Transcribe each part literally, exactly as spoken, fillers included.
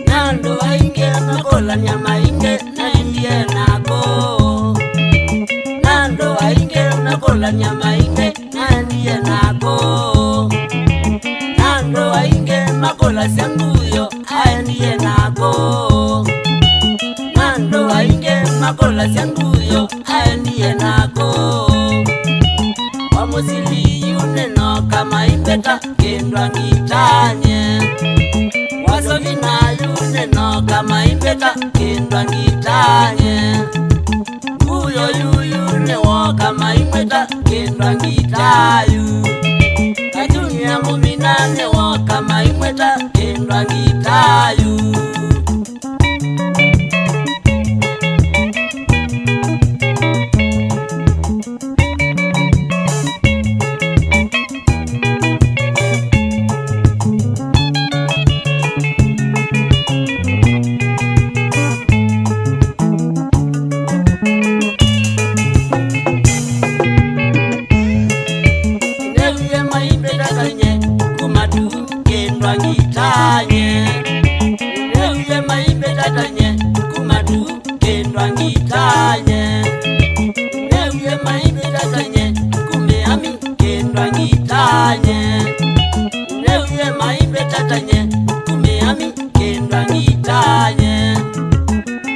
Na andũ aingĩ makũlany'a maingĩ naendie nako. Na andũ aingĩ makũlany'a maingĩ naendie nako. Na andũ aingĩ makũlasya nguyo aendie nako. Na andũ aingĩ makũlasya nguyo aendie nako. Wa mũsili yu nĩnoka maimbĩta kĩndũ angitany'e. Wa sovi nayu nĩnoka maimbĩta kĩndũ angitany'e. Nguyo yuyu nĩwoka maimwĩta kĩndũ angitayu. Kajuni ya mũmina nĩwoka maimwĩta kĩndũ angitayu. Nĩnewie maimbĩta tanye kuma tu kĩndũ angitany'e. Nĩnewie maimbĩta tanye kuma tu kĩndũ angitany'e. Nĩnewie maimbĩta tanye kumĩami kĩndũ angitany'e. Nĩnewie maimbĩta tanye kumĩami kĩndũ angitany'e.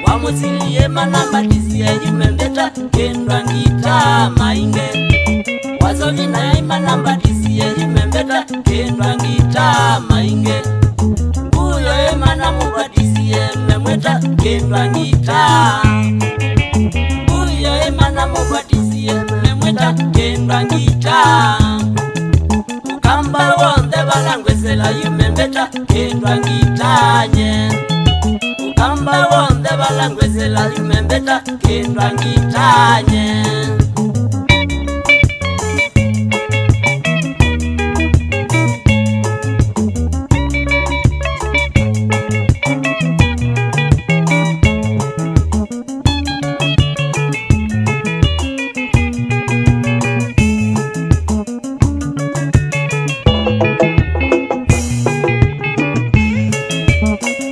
Wa mũsili ĩ mana mbatisie yu membĩta kĩndũ angita maingĩ. Wa sovi naĩ mana mbatisie yu membĩta kĩndũ angita maingĩ. Nguyo ĩ mana mũmbatisie memwĩta kĩndũ angita. Nguyo ĩ mana mũmbatisie memwĩta kĩndũ angita. Ũkamba w'onthe vala ngwĩsĩla yu membĩta kĩndũ angitany'e. Ũkamba w'onthe vala ngwĩsĩla yu membĩta kĩndũ angitany'e.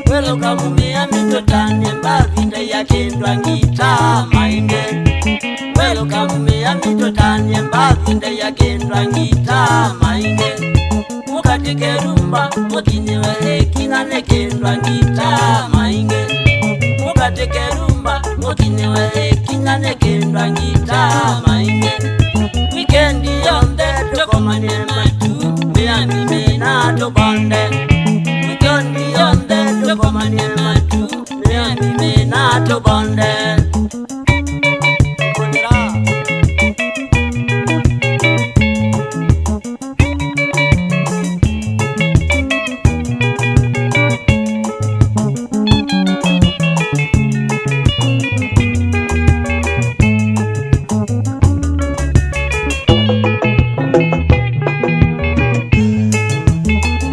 Welũka mũmĩami tũtany'e mbavinda ya kĩndũ angita maingĩ. Welũka mũmĩami tũtany'e mbavinda ya kĩndũ angita maingĩ. Mũkatĩke lumba mũkinyĩwe ĩkinya nĩ kĩndũ angita maingĩ. Mũkatĩke lumba mũkinyĩwe ĩkinya nĩ kĩndũ angita maingĩ. Wikendi yonthe tũkomanie matu, mĩani mĩna tũbonde. Wikendi yonthe tũkomanie matu, mĩani mĩna tũbonde.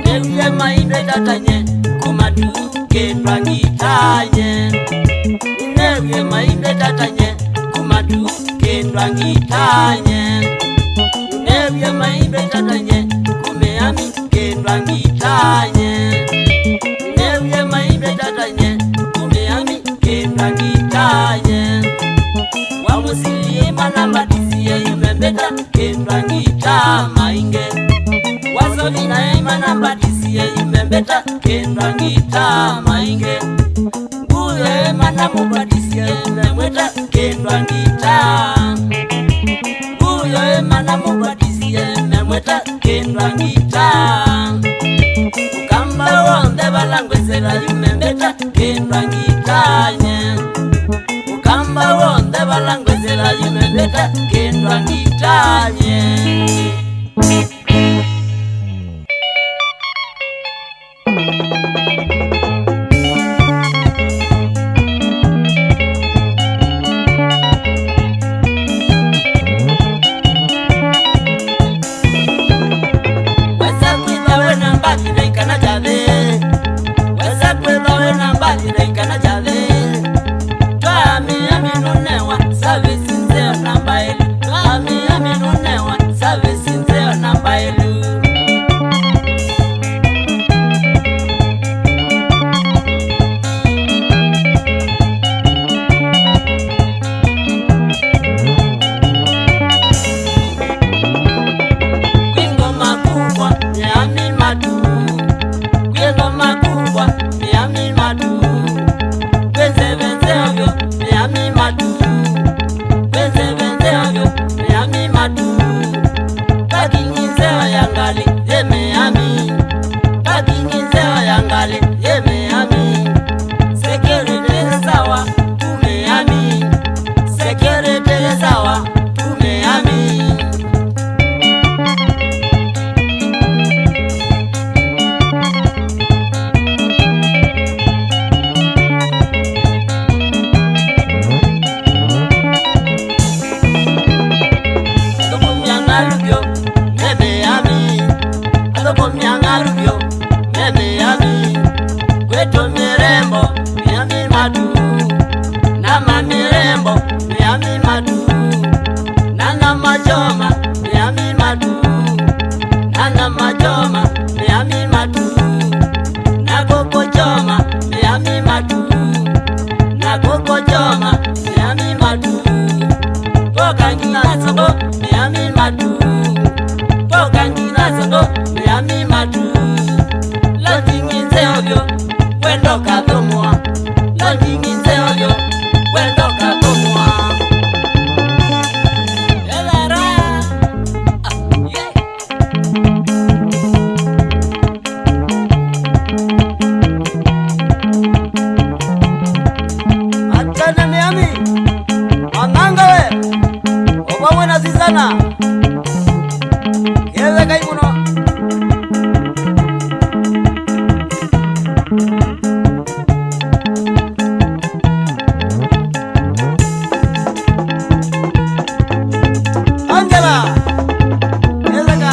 Nĩnewie maimbĩta tanye kuma tu kĩndũ angitany'e. Nĩnewie maimbĩta tanye kuma tu kĩndũ angitany'e. Nĩnewie maimbĩta tanye kumĩami kĩndũ angitany'e. Nĩnewie maimbĩta tanye kumĩami kĩndũ angitany'e. Wa mũsili ĩ mana mbatisie yu membĩta kĩndũ angita maingĩ. Wa sovi naĩ mana mbatisie yu membĩta kĩndũ angita maingĩ. Nguyo ĩ mana mũmbatisie memwĩta kĩndũ angita. Nguyo ĩ mana mũmbatisie memwĩta kĩndũ angita. Ũkamba w'onthe vala ngwĩsĩla yu membĩta kĩndũ angitany'e. Ũkamba w'onthe vala ngwĩsĩla yu membĩta kĩndũ angitany'e. Kũmya ng'alu vyũ, me Miami. Kwĩtũ mĩrembo, Miami matu. Na ma mĩrembo, Miami matu. Na nyama choma, Miami matu. Na nyama choma, Miami matu. Na kuku choma, Miami matu. Na kuku choma, Miami matu. Koka ngina soko, Miami matu. Koka ngina soko, Miami matu. Lodging nzeo vyo, wendo kathomwa. Lodging nzeo vyo, wendo kathomwa. Elara. Ah, yeah. Atene Miami, Mang'anga we, o vamwe na Sisana. Ketheka mũno. Angela, Eleka,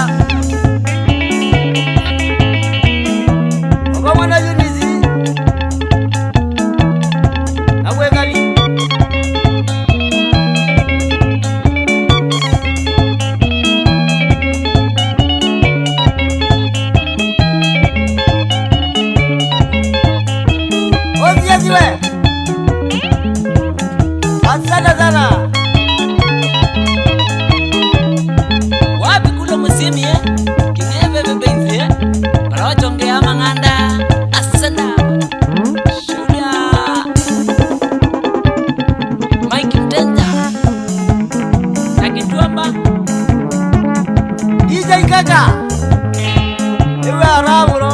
o vamwe na Eunice, na Wekali. Osiasiwe. Asante sana. Wapi kule Musimi, eh? King'eve bebe nze, eh? Para wachongea Mang'anda. Asante. Shuria. Mike Mtenja. Na Kituamba. D J Kaka. Iwe aramu.